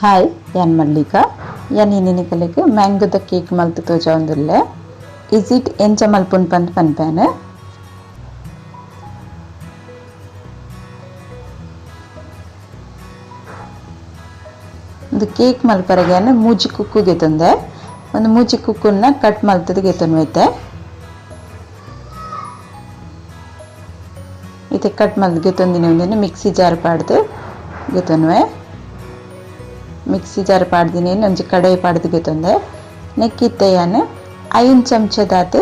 Hi ಯಾನ್ ಮಲ್ಲಿಕಾ ಯಾನ್ ಇನ್ನಿನಿಕಲೆಗ್ ಮ್ಯಾಂಗೋದ cake ಮಲ್ತ್ ತೋಜಾವೊಂದುಲ್ಲೆ is it ಎಂಚ ಮಲ್ಪುನ್ ಪಂದ್ ಪನ್ಪೇನ್. ಒಂದು ಕೇಕ್ ಮಲ್ಪರೆಗೆ ಮೂಜಿ ಕುಕ್ಕು ಗೆತೊಂದೆ ಒಂದು ಮೂಜಿ ಕುಕ್ಕುನ್ನ ಕಟ್ ಮಲ್ತದ ಗೆತೊನ್ವೆ ಇತ್ತೆ ಇತ್ತೆ ಕಟ್ ಮಲ್ತ್ ಗೆತೊಂದಿನಿ ಒಂದೆನ್ ಮಿಕ್ಸಿ ಜಾರ್ ಪಾಡ್ದು ಗೆತೊನ್ವೆ. ಮಿಕ್ಸಿ ಜಾರ್ ಪಾಡ್ದಿನಿ ಒಂಜಿ ಕಡಾಯಿ ಪಾಡ್ದು ಗೆತೊಂದೆ. ನೆಕ್ಕಿತ್ತೆ ಯಾನ್ 5 ಚಮಚದಾತ್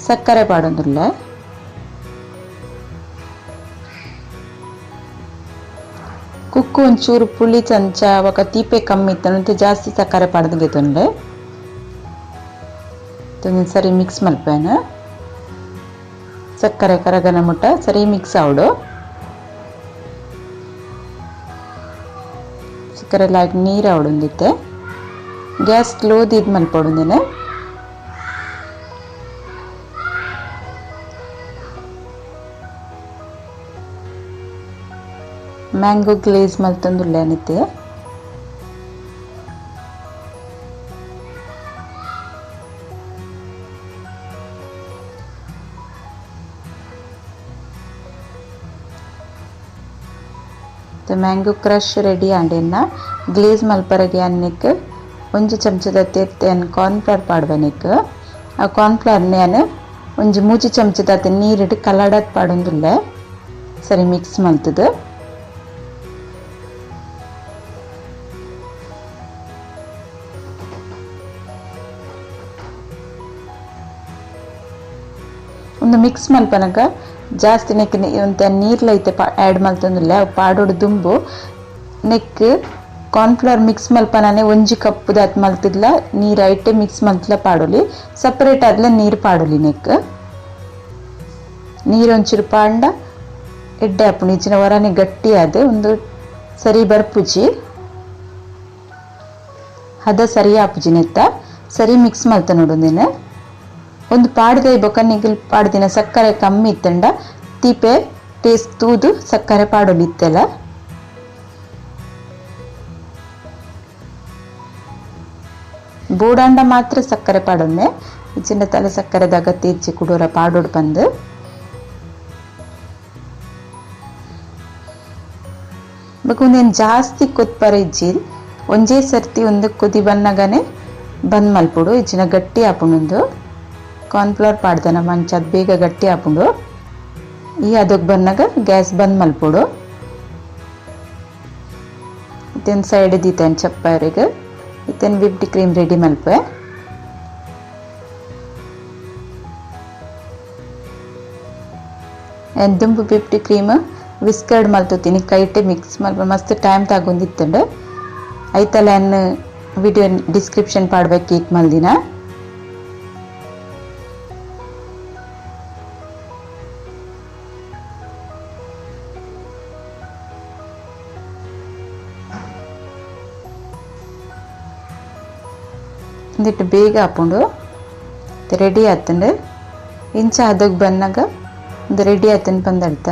ಸಕ್ಕರೆ ಪಾಡೊಂದುಲ್ಲೆ. ಕುಕ್ಕು ಒಂಚೂರು ಪುಳಿ ಚಂಚ ಬೊಕ ತೀಪೆ ಕಮ್ಮಿ ಇತ್ತಂತೆ ಜಾಸ್ತಿ ಸಕ್ಕರೆ ಪಾಡ್ದು ಗೆತೊಂಡೆ. ಒಂಜಿ ಸರಿ ಮಿಕ್ಸ್ ಮಲ್ಪೇನ್. ಸಕ್ಕರೆ ಕರಗನ ಮುಟ್ಟ ಸರಿ ಮಿಕ್ಸ್ ಆವಡು. ಸಕ್ಕರೆ ಲೈಟ್ ನೀರು ಆವಡೊಂದಿತ್ತೆ. ಗ್ಯಾಸ್ ಸ್ಲೋ ದೀದ್ ಮಲ್ಪೊಡೊಂದಿನಿ. ಮ್ಯಾಂಗೋ ಗ್ಲೇಸ್ ಮಲ್ತೊಂದುಲ್ಲೆ ನಿತ್ತೆ. ಮ್ಯಾಂಗೋ ಕ್ರಶ್ ರೆಡಿ ಆಂಡೆನ್ನ ಗ್ಲೇಸ್ ಮಲ್ಪರೆಗೆ ಅನ್ನಿಕ್ ಒಂಜಿ ಚಮಚದ ತೆನ್ ಕಾರ್ನ್ಫ್ಲವರ್ ಪಾಡ್ವೆನಿಕ್. ಆ ಕಾರ್ನ್ಫ್ಲವರ್ ನ್ಯಾನ್ ಒಂಜಿ ಮೂಜಿ ಚಮಚದ ನೀರಿಡು ಕಲಡತ್ ಪಾಡೊಂದುಲ್ಲೆ. ಸರಿ ಮಿಕ್ಸ್ ಮಲ್ತದು. ಒಂದು ಮಿಕ್ಸ್ ಮಲ್ಪನಗ ಜಾಸ್ತಿ ನೆಕ್ ಒಂತೆ ನೀರ್ಲ ಐತೆ ಆ್ಯಡ್ ಮಲ್ತೊಂದುಲ್ಲೆ. ಅವು ಪಾಡೋಡು ದುಂಬು ನೆಕ್ ಕಾರ್ನ್ಫ್ಲವರ್ ಮಿಕ್ಸ್ ಮಲ್ಪನಾನೆ ಒಂಜಿ ಕಪ್ ದಾತ್ ಮಲ್ತಿದ್ಲ ನೀರು ಐಟೆ ಮಿಕ್ಸ್ ಮಲ್ತಲ ಪಾಡೊಲಿ. ಸಪರೇಟ್ ಆದ್ಲ ನೀರು ಪಾಡೊಲಿ. ನೆಕ್ ನೀರು ಒಂಚೂರು ಪಾಂಡ ಎಡ್ಡೆ ಆಪುಂಡು. ಇಚ್ಚಿನ ಹೊರನೆ ಗಟ್ಟಿ ಆದ್ ಒಂದು ಸರಿ ಬರ್ಪುಜಿ, ಹದ ಸರಿ ಆಪುಜಿ. ನೆತ್ತ ಸರಿ ಮಿಕ್ಸ್ ಮಲ್ತ ನೋಡೊಂದಿನ ಒಂದು ಪಾಡ್ದೆ ಬೊಕ ನಿಗಲ್ ಪಾಡ್ದಿನ ಸಕ್ಕರೆ ಕಮ್ಮಿ ಇತ್ತಂಡ ತೀಪೆ ಟೇಸ್ಟ್ ತೂದು ಸಕ್ಕರೆ ಪಾಡೊಲಿ ಇತ್ತೆಲ್ಲ. ಬೋಡಾಂಡ ಮಾತ್ರ ಸಕ್ಕರೆ ಪಾಡೊನ್ನೆ. ಇಚ್ಚಿನ ತಲೆ ಸಕ್ಕರೆದ ಅಗತ್ಯ ಇಚ್ಚಿ ಕುಡೋರ ಪಾಡೋಡು ಬಂದು. ಬೊಕ ಒಂದೇನು ಜಾಸ್ತಿ ಕೊತ್ಪರ ಇಜ್ಜಿ, ಒಂಜೇ ಸರ್ತಿ ಒಂದು ಕೊದಿ ಬನ್ನಗನೆ ಬಂದ್ ಮಲ್ಪೊಡು. ಇಚ್ಚಿನ ಗಟ್ಟಿ ಆಪುಂಡು. ಕಾರ್ನ್ಫ್ಲವರ್ ಪಾಡ್ದನ ಮಂಚ ಅದು ಬೇಗ ಗಟ್ಟಿ ಆಪುಂಡು. ಈ ಅದಕ್ಕೆ ಬನ್ನಾಗ ಗ್ಯಾಸ್ ಬಂದ್ ಮಲ್ಪೊಡು. ಇತ್ತೇನು ಸೈಡ್ ದೀತೇನೆ ಚಪ್ಪಾರಿಗೆ. ಇತ್ತೇನು ವಿಪ್ಡ್ ಕ್ರೀಮ್ ರೆಡಿ ಮಲ್ಪೆ. ದುಂಬು ವಿಪ್ಡ್ ಕ್ರೀಮ್ ವಿಸ್ಕರ್ಡ್ ಮಲ್ತೊತೀನಿ ಕೈಟೆ ಮಿಕ್ಸ್ ಮಲ್ಪ ಮಸ್ತ್ ಟೈಮ್ ತಗೊಂಡಿತ್ತಂಡು. ಐತಲ್ಲ ವಿಡಿಯೋ ಡಿಸ್ಕ್ರಿಪ್ಷನ್ ಪಾಡ್ಬೇಕು ಕೇಕ್ ಮಲ್ದಿನ. ಒಂದಿಟ್ಟು ಬೇಗ ಆಪುಂಡು. ರೆಡಿ ಆತಂಡು. ಇಂಚ ಅದಕ್ಕೆ ಬನ್ನಾಗ ಒಂದು ರೆಡಿ ಆತಂಡು ಬಂದಡ್ತ.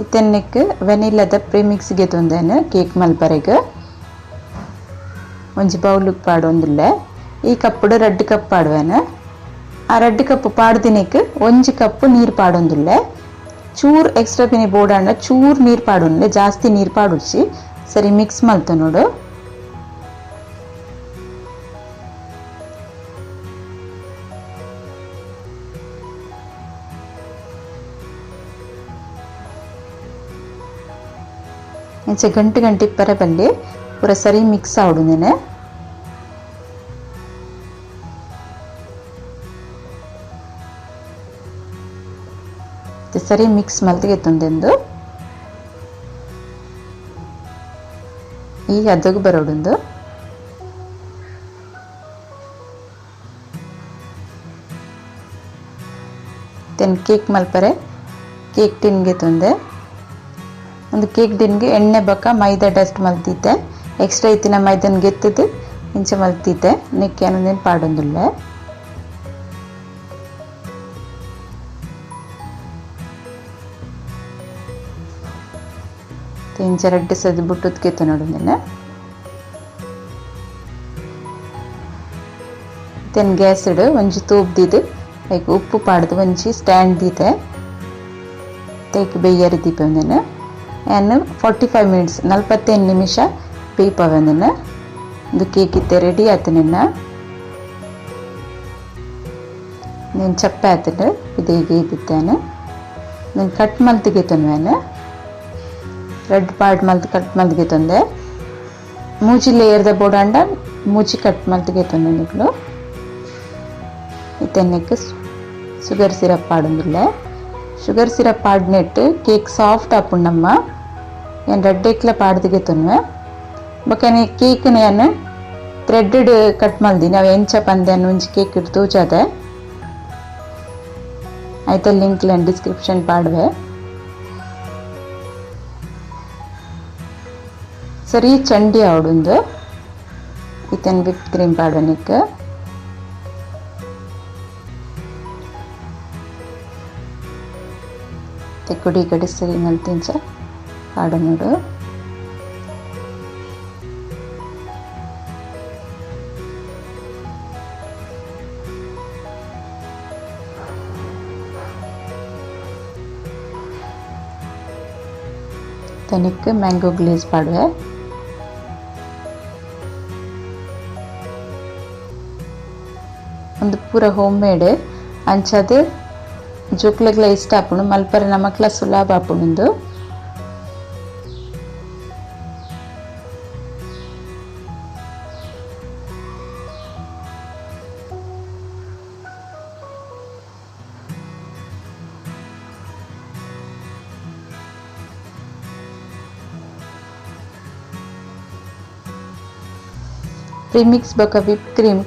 ಇತ್ತೆನ್ನೆಕ್ ವೆನಿಲಾದ ಪ್ರೀಮಿಕ್ಸ್ ಗೆತೊಂದೇನು ಕೇಕ್ ಮಲ್ಪರೆಗ್. ಒಂಜಿ ಬೌಲುಗ್ ಪಾಡೊಂದುಲ್ಲೆ. ಈ ಕಪ್ಪುಡು 2 ಕಪ್ ಪಾಡುವೇನು. ಆ 2 ಕಪ್ ಪಾಡ್ದಿನಕ್ಕೆ ಒಂಜಿ ಕಪ್ ನೀರು ಪಾಡೊಂದುಲ್ಲೆ. ಚೂರು ಎಕ್ಸ್ಟ್ರಾ ಪಿನಿ ಬೋಡಾಂಡ ಚೂರು ನೀರು ಪಾಡೊಂದುಲ್ಲೆ, ಜಾಸ್ತಿ ನೀರು ಪಾಡುಡ್ಚಿ. ಸರಿ ಮಿಕ್ಸ್ ಮಲ್ತ ನೋಡು. ಇಂಚ ಗಂಟೆ ಗಂಟೆ ಇಪ್ಪರೆ ಬಲ್ಲಿ ಪೂರ ಸರಿ ಮಿಕ್ಸ್ ಆವಡು ನೆನೆ. ಸರಿ ಮಿಕ್ಸ್ ಮಲ್ತಿಗೆ ತಂದೆಂದು ಈಗ ಅದಕ್ಕೆ ಬರೋಡುಂದು. ತೆನ್ ಕೇಕ್ ಮಲ್ಪರೆ ಕೇಕ್ ಟಿನ್ಗೆ ತಂದೆ. ಒಂದು ಕೇಕ್ ಟಿನ್ಗೆ ಎಣ್ಣೆ ಬೊಕ ಮೈದಾ ಡಸ್ಟ್ ಮಲ್ತಿದ್ದೆ. ಎಕ್ಸ್ಟ್ರಾ ಇತ್ತಿನ ಮೈದನ್ ಗೆತ್ತದು ಇಂಚ ಮಲ್ತಿದ್ದೆ. ನೆಕ್ಕೆ ಏನೊಂದೇನು ಪಾಡೊಂದುಲ್ಲೆ. ಇಂಚ ರಡ್ಡೆ ಸದ್ ಬುಟ್ಟುದ್ಕೆತ್ತ ನೋಡೊಂದಿನ. ತೆನ್ ಗ್ಯಾಸ್ ಒಂಜಿ ತೂಪ್ ದೀದ್ ಐಕ್ ಉಪ್ಪು ಪಾಡ್ದು ಒಂಜಿ ಸ್ಟ್ಯಾಂಡ್ ದೀತೆ ತೇಕ್ ಬೇಯರಿ ದೀಪವೆಂದನು ಯಾನ್ 45 ಮಿನಿಟ್ಸ್ 45 ನಿಮಿಷ ಬೇಯ್ಪವೆಂದನು. ಇದು ಕೇಕ್ ಇತ್ತೆ ರೆಡಿ ಆತನೆನ್ನ నేను ಚಪ್ಪೆ ಆತನು ಇದೇಗೆ ಇದ್ದಾನೆ ನಾನು ಕಟ್ ಮಲ್ತಿಗೆ ತೊಂದೆನು ರೆಡ್ ಪಾರ್ಟ್ ಮಲ್ತ್ ಕಟ್ ಮಲ್ತಿಗೆ ತೊಂದೆ ಮೂಜಿ ಲೇಯರ್ದ ಬೋಡಾಂಡ ಮೂಜಿ ಕಟ್ ಮಲ್ತಿಗೆ ತೊಂದೆ ನಿಕ್ಲು ಇತ್ತೆನ್ನಕ್ಕೆ ಶುಗರ್ ಸಿರಪ್ ಪಾಡೊಂದುಲ್ಲೆ. ಶುಗರ್ ಸಿರಪ್ ಪಾಡ್ನೆಟ್ ಕೇಕ್ ಸಾಫ್ಟ್ ಆಪುಂಡಮ್ಮ. ಯಾನ್ ರೆಡ್ ಎಕ್ಲ ಪಾಡ್ದಿಗೆ ತೊನ್ವೆ ಬೊಕ ಕೇಕ್ ಯಾನ್ ಥ್ರೆಡ್ಡ್ ಕಟ್ ಮಲ್ದಿನಿ ಅವು ಎಂಚ ಪಂದೆ ಒಂಜಿ ಕೇಕ್ ತೋಜಾದೆ ಐತ ಲಿಂಕ್ ಲೆನ್ ಡಿಸ್ಕ್ರಿಪ್ಷನ್ ಪಾಡ್ವೆ. ಸರಿ ಚಂಡಿ ಆವಡುಂದು ಇತನ್ ವಿಪ್ ಕ್ರೀಮ್ ಪಾಡ್ವನಿಕ್ ಕುಡಿ ಕಡೆ ಸರಿ ಮಲ್ತಿಂಚ ಪಾಡನೋಡು. ತನಿಕ್ ಮ್ಯಾಂಗೋ ಗ್ಲೇಸ್ ಪಾಡುವೆ. ಒಂದು ಪೂರ ಹೋಮ್ ಮೇಡ್ ಅಂಚಾದ ಜೋಕ್ಲೆಗ್ಲ ಇಷ್ಟ ಆಪುಂಡು ಮಲ್ಪರೆ ನಮಕ್ಲ ಸುಲಭ ಆಪುಂಡು. ಪ್ರಿಮಿಕ್ಸ್ ಬೊಕ ವಿಪ್ ಕ್ರೀಮ್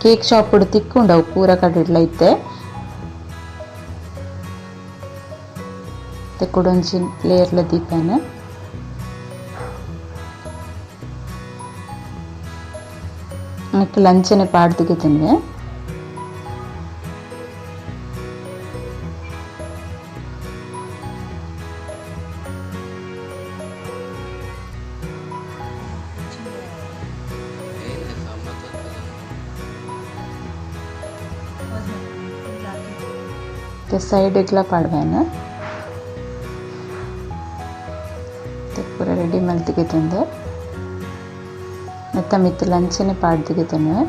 ಕೇಕ್ ಶಾಪ್ ತಿಕ್ಕೊಂಡವು ಪೂರ ಕಡೆಡ್ಲ ಇತ್ತೆ ಕುಡೊಂಜಿ ಲೇಯರ್ಲ ದೀಪನ ಲಂಚನೆ ಪಾಡ್ದಿಗೆ ತಿನ್ವೆ. ಸೈಡ್ ಎಗ್ಲ ಪಾಡ್ವೇನ ಪೂರ ರೆಡಿ ಮಲ್ತಿಗೆ ತಂದೆ ನೆತ್ತ ಮಿತ್ತು ಲಂಚನೆ ಪಾಡ್ದಿಗೆ ತನ್ವೆ.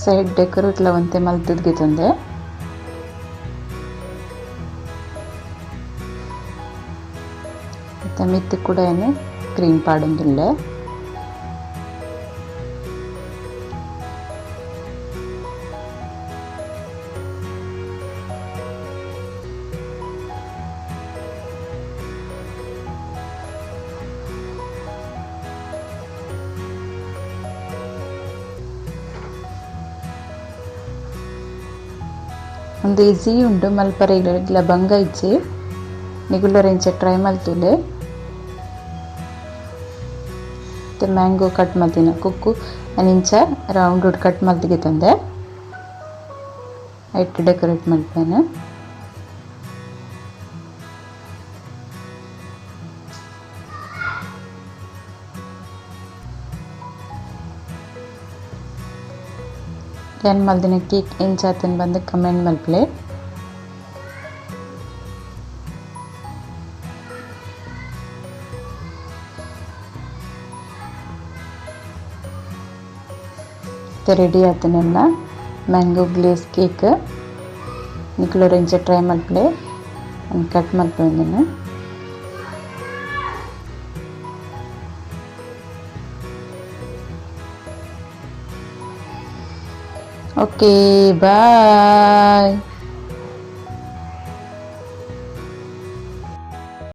ಸೈಡ್ ಡೆಕೋರೇಟ್ ಲವಂತೆ ಮಲ್ತದ್ಗೆ ತಂದೆ. ಮತ್ತೆ ಮಿತ್ತು ಕೂಡ ಏನು ಕ್ರೀಮ್ ಪಾಡೊಂದುಲ್ಲೆ. ಒಂದು ಈಸಿ ಉಂಡು ಮಲ್ಪರೆಗ್ಲ ಬಂಗ ಇಜ್ಜಿ ನಿಗುಲೊರೆಂಚ ಟ್ರೈ ಮಲ್ತುಲೆ. ಮತ್ತೆ ಮ್ಯಾಂಗೋ ಕಟ್ ಮಲ್ತಿನ ಕುಕ್ಕು ಇಂಚ ರೌಂಡ್ ಕಟ್ ಮಲ್ತಿಗೆ ತಂದೆ ಐಟ್ ಡೆಕೋರೇಟ್ ಮಲ್ಪೇನೆ. ಯಾನ್ ಮಲ್ದಿನ ಕೇಕ್ ಎಂಚಾತನ್ ಬಂದು ಕಮೆಂಟ್ ಮಲ್ಪಲೆ. ರೆಡಿ ಆತನೆಲ್ಲ ಮ್ಯಾಂಗೋ ಗ್ಲೇಸ್ ಕೇಕ್ ನಿಕ್ಲೊರೆಂಚ ಟ್ರೈ ಮಲ್ಪಲೆ ಕಟ್ ಮಲ್ಪೊಂದಿನ. Okay, bye.